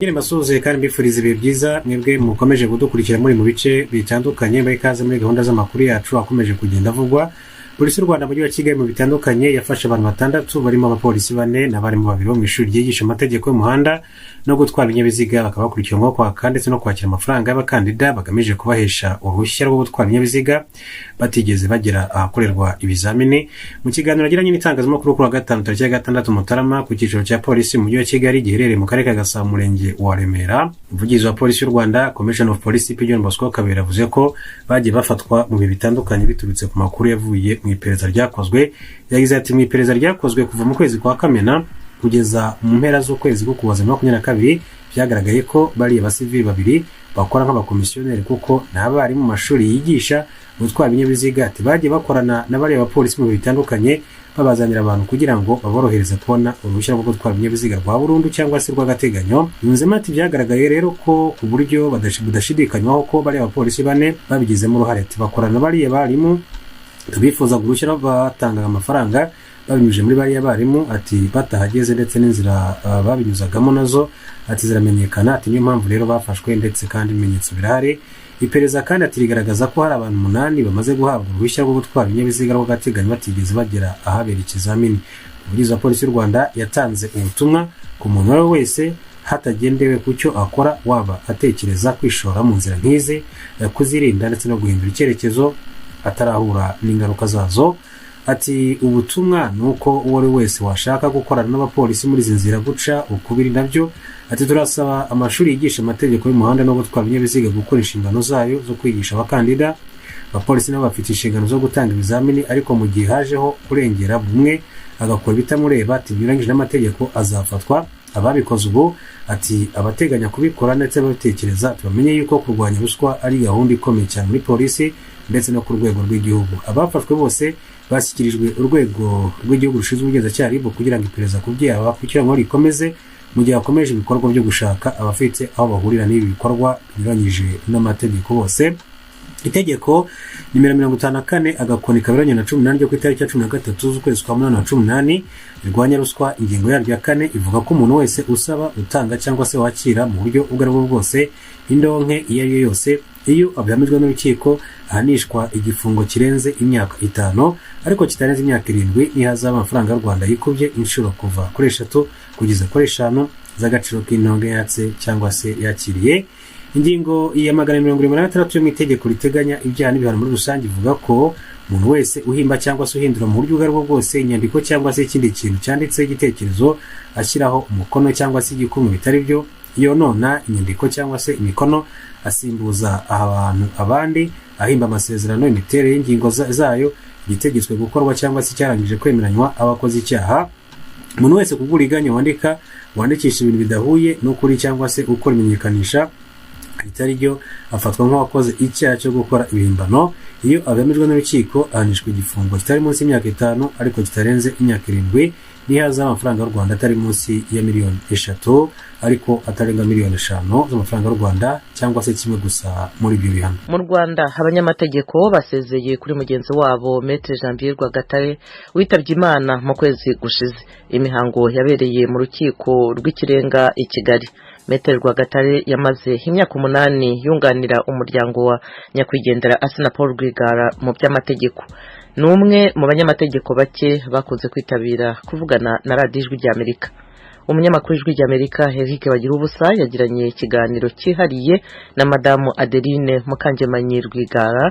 Nyine mbasuhuze kandi mbifuriza ibihe byiza mwebwe mukomeje kudukurikira muri mu bice bitandukanye. Mbahe ikaze muri gahunda z'amakuru yacu akomeje kugenda avugwa. Polisi y'u Rwanda mu mujyi wa Kigali mu bitandukanye yafashe abantu batandatu, barimo abapolisi bane n'abarimu babiri bo mu ishuri ryigisha amategeko y'umuhanda no gutwara ibinyabiziga, bakaba bakurikiranyweho kwaka ndetse no kwakira amafaranga y'abakandida bagamije kubahesha uruhushya rwo gutwara ibinyabiziga batigeze bagera ahakorerwa ibizamini. Mu kiganiro yagiranye n'itangazamakuru kuri wa gatanu tariki ya 6 Mutarama ku cyicaro cya polisi mu mujyi wa Kigali giherereye mu karere ka Gasabo, umurenge wa Remera, umuvugizi wa polisi y'u Rwanda, Commissioner of Police CP John Bosco Kabera, yavuze ko bagiye bafatwa mu bihe bitandukanye biturutse ku makuru yavuye mu iperereza ryakozwe. Yagize ati: "Mu iperereza ryakozwe kuva mu kwezi kwa Kamena kugeza mu mpera z'ukwezi k'Ukuboza 2022, byagaragaye ko bariya basivili babiri bakora nk'abakomisiyoneri, kuko ni abarimu mu mashuri yigisha gutwara ibinyabiziga." Ati: "Bagiye bakorana na bariya bapolisi mu bihe bitandukanye, babazanira abantu kugira ngo baborohereze kubona uruhushya rwo gutwara ibinyabiziga rwa burundu cyangwa se rw'agateganyo." Yunzemo ati: "Byagaragaye rero ko ku buryo budashidikanywaho ko bariya bapolisi bane babigizemo uruhare." Ati: "Bakorana bariya barimu bifuzaga uruhushya, batangaga amafaranga babinyujije muri bariya barimu." Ati: "Batahageze, ndetse n'inzira babinyuzagamo nazo," ati, "ziramenyekana." Ati: "Niyo mpamvu rero bafashwe, ndetse kandi ibimenyetso birahari." Iperereza kandi, ati, rigaragaza ko hari abantu umunani bamaze guhabwa uruhushya rwo gutwara ibinyabiziga rw'agateganyo batigeze bagera ahabera ikizamini. Umuvugizi wa polisi y'u Rwanda yatanze ubutumwa ku muntu uwo ari we wese, hatagendewe ku cyo akora, waba atekereza kwishora mu nzira nk'izi, kuzirinda ndetse no guhindura icyerekezo atarahura n'ingaruka zazo. Ati: "Ubutumwa ni uko uwo ari we wese washaka gukorana n'abapolisi muri izi nzira guca ukubiri nabyo." Ati: "Turasaba amashuri yigisha amategeko y'umuhanda no gutwara ibinyabiziga gukora inshingano zayo zo kwigisha abakandida. Abapolisi nabo bafite inshingano zo gutanga ibizamini, ariko mu gihe hajeho kurengera bumwe agakora ibitamureba," ati, "binyuranyije n'amategeko, azafatwa." Ababikoze ubu, ati, abateganya kubikora ndetse babitekereza, tubamenye yuko kurwanya ruswa ari gahunda ikomeye cyane muri polisi ndetse no ku rwego rw'igihugu. Abafashwe bose bashyikirijwe urwego rw'igihugu rushinzwe ubugenzacyaha RIB kugira ngo iperereza ku byaha bakurikiranyweho rikomeze, mu gihe hakomeje ibikorwa byo gushaka abafite aho bahurira n'ibi bikorwa binyuranyije n'amategeko bose. Itegeko nimero 54/18 ryo ku itariki ya 13 z'ukwezi kwa munani na 18 rirwanya ruswa, ingingo yaryo ya kane ivuga ko umuntu wese usaba, utanga cyangwa se wakira mu buryo ubwo ari bwo bwose indonke iyo ari yo yose, iyo abihamijwe n'urukiko, ahanishwa igifungo kirenze imyaka 5 ariko kitarenze imyaka 7 n'ihazabu amafaranga y'u Rwanda yikubye inshuro kuva kuri eshatu kugeza kuri eshanu z'agaciro k'indonke yatse cyangwa se yakiriye. Ingingo ya 176 yo mu itegeko riteganya ibyaha n'ibihano muri rusange ivuga ko umuntu wese uhimba cyangwa se uhindura mu buryo ubwo ari bwo bwose inyandiko cyangwa se ikindi kintu cyanditseho igitekerezo, ashyiraho umukono cyangwa se igikumwe bitari byo, yonona inyandiko cyangwa se imikono, asimbuza abantu abandi, ahimba amasezerano, imiterere y'ingingo zayo, igitegetswe gukorwa cyangwa se icyarangije kwemeranywa, aba akoze icyaha. Umuntu wese kubw'uburiganya wandika, wandikisha ibintu bidahuye n'ukuri cyangwa se ukora imenyekanisha ritari ryo, afatwa nk'uwakoze icyaha cyo gukora ibihimbano. Iyo abihamijwe n'urukiko, ahanishwa igifungo kitari munsi y'imyaka 5 ariko kitarenze imyaka 7 n'ihazabu amafaranga y'u Rwanda atari munsi ya miliyoni 3 ariko atarenga miliyoni 5 z'amafaranga y'u Rwanda, cyangwa se kimwe gusa muri ibyo bihano. Mu Rwanda, abanyamategeko basezeye kuri mugenzi wabo Maître Janvier Rwagatare witabye Imana mu kwezi gushize. Imihango yabereye mu Rukiko rw'Ikirenga i Kigali. Maître Rwagatare yamaze imyaka 8 yunganira umuryango wa nyakwigendera Assinapol Rwigara mu by'amategeko. Ni umwe mu banyamategeko bake bakunze kwitabira kuvugana na Radiyo Ijwi ry'Amerika. Umunyamakuru w'Ijwi ry'Amerika Eric Bagiruwubusa yagiranye ikiganiro cyihariye na Madamu Adeline Mukangemanyi Rwigara,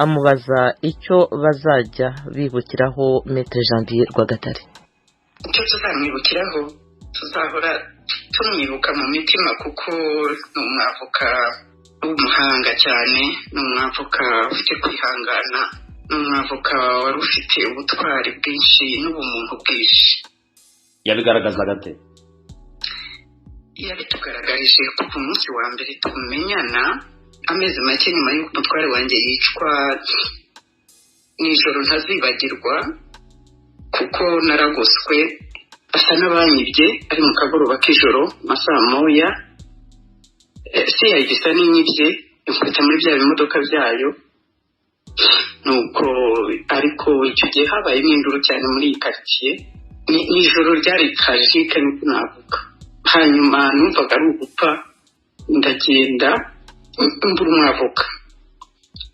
amubaza icyo bazajya bibukiraho Maître Janvier Rwagatare. Icyo tuzamwibukiraho, tuzahora tumwibuka mu mitima, kuko ni umwavoka w'umuhanga cyane, ni umwavoka ufite kwihangana, ni umwavoka wari ufite ubutwari bwinshi n'ubumuntu bwinshi. Yabigaragazaga ate? Yabitugaragarije kuva umunsi wa mbere tumenyana, amezi make nyuma y'uko umutware wanjye yicwa, mu ijoro ntazibagirwa, kuko naragoswe asa n'abanyibye, ari mu kagoroba k'ijoro nka saa moya. CID isa n'inyibye, inkubita muri bya bimodoka byayo. Nuko ariko icyo gihe habayemo induru cyane muri iyi karitsiye. Ni ijoro ryari tragique, niko navuga. Hanyuma numvaga ari ugupfa, ndagenda mbura umwavoka.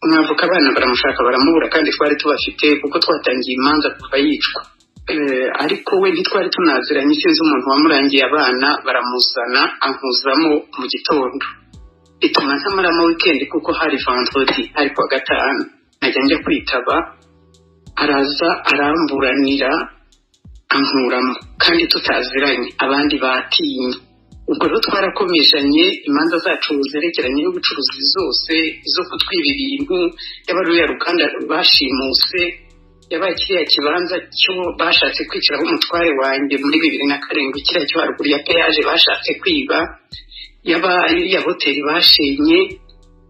Umwavoka abana baramushaka baramubura, kandi twari tubafite kuko twatangiye imanza kuva yicwa. Ariko we ntitwari tunaziranye, sinzi umuntu wamurangiye abana baramuzana, ankuzamo mu gitondo, bituma ntamaramo wikendi kuko hari vendredi, hari kuwa gatanu, nkajya njya kwitaba. Araza aramburanira ankuramo kandi tutaziranye, abandi batinye. Ubwo rero twarakomejanye imanza zacu zerekeranye n'ubucuruzi zose, izo kutwiba ibintu, yaba ruriya ruganda bashimuse, yabaye kiriya kibanza cyo bashatse kwiciraho umutware wanjye muri 2007, kiriya cyo haruguru ya peyaje bashatse kwiba, yaba iriya hoteli bashenye,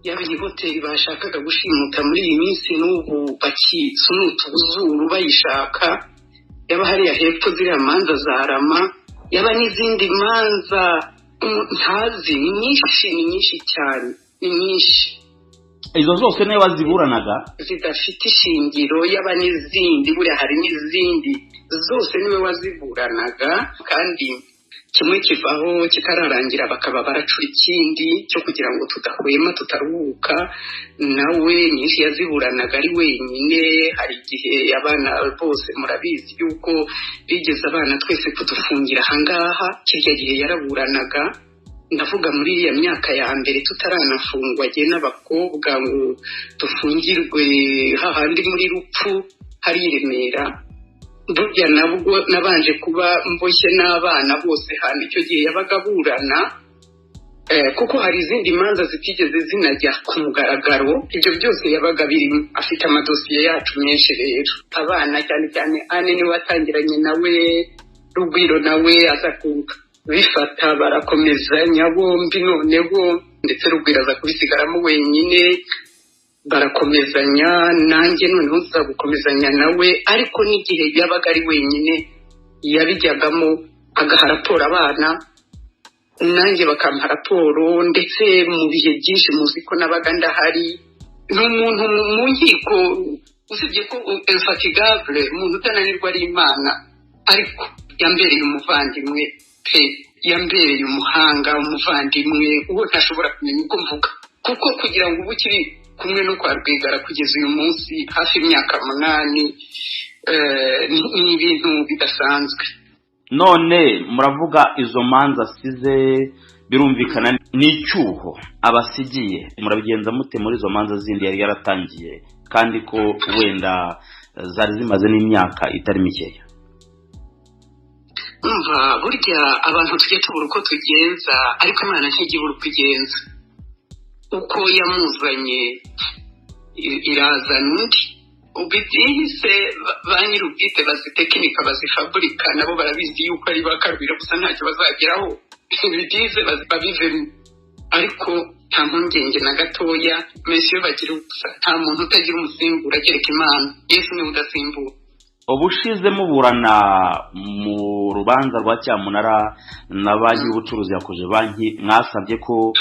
yaba iyi hoteli bashakaga gushimuta muri iyi minsi n'ubu bakisunuta ubuzuru bayishaka, yaba hariya hepfo ziriya manza za Rama, yaba n'izindi manza ntazi, ni nyinshi, ni nyinshi cyane, ni nyinshi. Izo zose niyo waziburanaga? Zidafite ishingiro, yaba n'izindi, buriya hari n'izindi, zose niwe waziburanaga. Kandi kimwe kivaho kitararangira bakaba baracura ikindi cyo kugira ngo tudahwema, tutaruhuka. Nawe nyinshi yaziburanaga ari wenyine. Hari igihe abana bose murabizi yuko bigeze abana twese kudufungira ahangaha, kirya gihe yaraburanaga. Ndavuga muri iriya myaka ya mbere tutaranafungwa, jye n'abakobwa ngo dufungirwe hahandi muri rupfu hari i Remera. Burya nabwo nabanje kuba mboshye n'abana bose hano, icyo gihe yabaga aburana, kuko hari izindi manza zitigeze zinajya ku mugaragaro. Ibyo byose yabaga birimo, afite amadosiye yacu menshi. Rero abana cyane cyane Ane niwe watangiranye nawe, Rugwiro nawe aza kubifata, barakomezanya bombi noneho, ndetse Rugwiro aza kubisigaramo wenyine, barakomezanya nanjye noneho nza gukomezanya nawe. Ariko n'igihe yabaga ari wenyine yabijyagamo, agaha raporo abana, nanjye bakampa raporo. Ndetse mu bihe byinshi muzi ko nabaga ndahari. Ni umuntu mu nkiko, usibye ko infatigable, umuntu utananirwa ari Imana, ariko yambereye umuvandimwe pe, yambereye umuhanga, umuvandimwe uwo ntashobora kumenya uko mvuga, kuko kugira ngo ube ukiri kumwe no kwa Rwigara kugeza uyu munsi hafi imyaka 8, ni ibintu bidasanzwe. None muravuga izo manza asize, birumvikana n'icyuho abasigiye, murabigenza mute muri izo manza zindi yari yaratangiye, kandi ko wenda zari zimaze n'imyaka itari mikeya? Umva, burya abantu tujya tubura uko tugenza, ariko Imana ntijya ibura uko igenza. Uko yamuzanye irazana undi. Ubwo ba nyir'ubwite bazitekinika, bazifaburika, nabo barabizi yuko ari ba Karubira gusa, ntacyo bazageraho, bigize babivemo. Ariko nta mpungenge na gatoya, mesiyo bagira ubusa. Nta muntu utagira umusimbura kereka Imana. Yesu niwe udasimbura. Ubushize muburana mu rubanza rwa cyamunara na banki y'ubucuruzi yakoje banki, mwasabye ko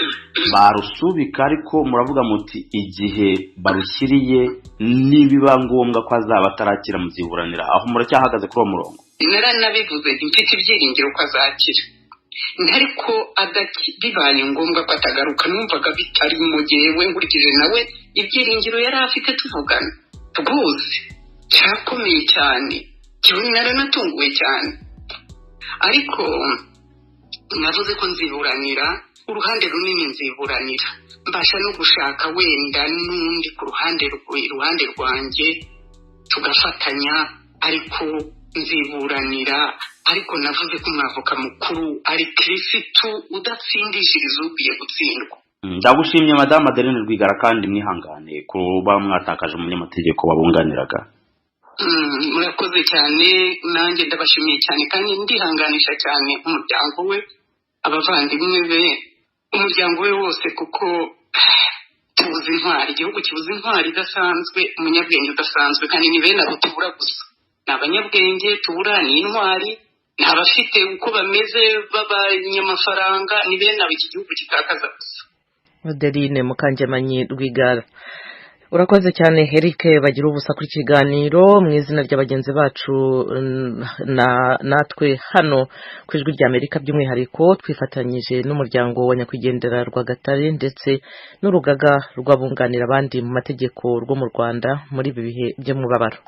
barusubika, ariko muravuga muti igihe barushyiriye nibiba ngombwa ko azaba atarakira muziburanira. Aho muracyahagaze kuri uwo murongo? Naranabivuze, mfite ibyiringiro ko azakira, ariko bibaye ngombwa ko atagaruka, numvaga bitari mu gihe we nkurikije nawe ibyiringiro yari afite tuvugana rwose cyakomeye cyane, naranatunguwe cyane. Ariko navuze ko nziburanira uruhande runini, nziburanira mbasha no gushaka wenda n'undi ku ruhande iruhande rwanjye tugafatanya, ariko nziburanira. Ariko navuze ko umwavoka mukuru ari Kirisitu udatsindishiriza ukwiye gutsindwa. Ndagushimye Madamu Adeline Rwigara, kandi mwihangane kuba mwatakaje umunyamategeko wabunganiraga. Murakoze cyane, nanjye ndabashimiye cyane, kandi ndihanganisha cyane umuryango we, abavandimwe be, umuryango we wose, kuko tubuze intwari, igihugu kibuze intwari idasanzwe, umunyabwenge udasanzwe. Kandi ni bene abo tubura gusa, ni abanyabwenge tubura, ni intwari, ni abafite uko bameze b'abanyamafaranga, ni bene abo iki gihugu gitakaza gusa. Adeline Mukangemanyi Rwigara. Urakoze cyane, Eric Bagira Ubusa, kuri kiganiro. Mu izina rya bagenzi bacu natwe hano ku Ijwi rya Amerika by'umwihariko, twifatanyije n'umuryango wa nyakwigendera Rwagatare ndetse n'urugaga rw'abunganira abandi mu mategeko rwo mu Rwanda muri ibi bihe by'umubabaro.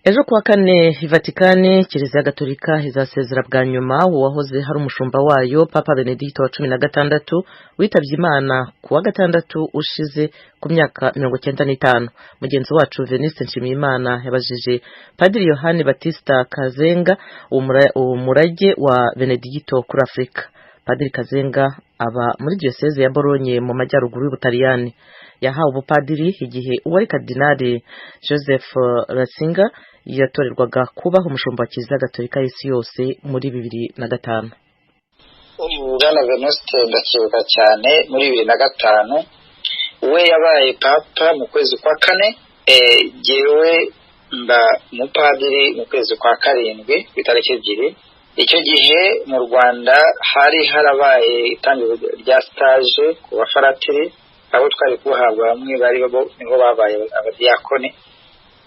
Ejo kuwa kane i Vatikani, Kiliziya Gatolika izasezera bwa nyuma uwahoze hari umushumba wayo, Papa Benedicto wa 16, witabye Imana ku wa gatandatu ushize ku myaka 95. Mugenzi wacu Venuste Nshimiyimana yabajije Padiri Yohani Batista Kazenga umurage wa Benedicto kuri Afurika. Padiri Kazenga aba muri Diyoseze ya Bolonye mu majyaruguru y'Ubutaliyani. Yahawe ubupadiri igihe uwari Karidinali Joseph Ratzinger yatorerwaga kubaho umushumba wa Kiliziya Gatolika y'isi yose muri 2005. Bwana Venuste, ndacyibuka cyane muri 2005 we yabaye papa mu kwezi kwa kane, jyewe mba umupadiri mu kwezi kwa karindwi ku itariki 2. Icyo gihe mu Rwanda hari harabaye itangiriro rya stage ku bafaratiri, abo twari kubuhabwa bamwe bari niho babaye abadiyakoni.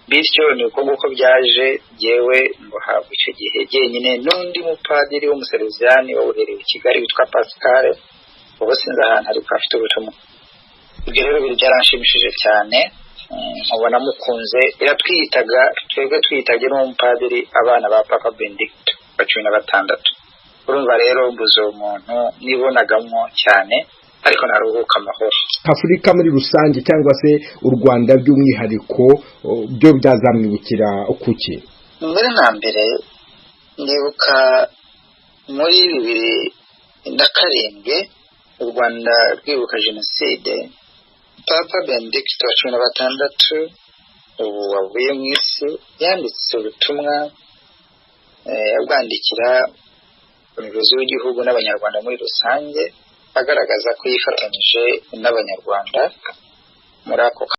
Bityo ni uko nguko byaje, jyewe mbuhabwa icyo gihe jyenyine n'undi mupadiri w'umuseriviziyani wawuhereye i Kigali witwa Pascal, ubu sinzi ahantu ariko afite ubutumwa. Ibyo rero byaranshimishije cyane, nkabona mukunze. Iratwiyitaga, twebwe twiyitabye n'umupadiri, abana ba Papa Benedicto wa 16. Urumva rero mbuze uwo muntu nibonagamo cyane, ariko naruhuka amahoro. Afurika muri rusange cyangwa se u Rwanda by'umwihariko byo byazamwibukira kuki? Mbere na mbere ndibuka muri 2007 u Rwanda rwibuka jenoside, Papa Benedicto wa 16 ubu wavuye mu isi yanditse ubutumwa abwandikira umuyobozi w'igihugu n'Abanyarwanda muri rusange, agaragaza ko yifatanyije n'Abanyarwanda muri ako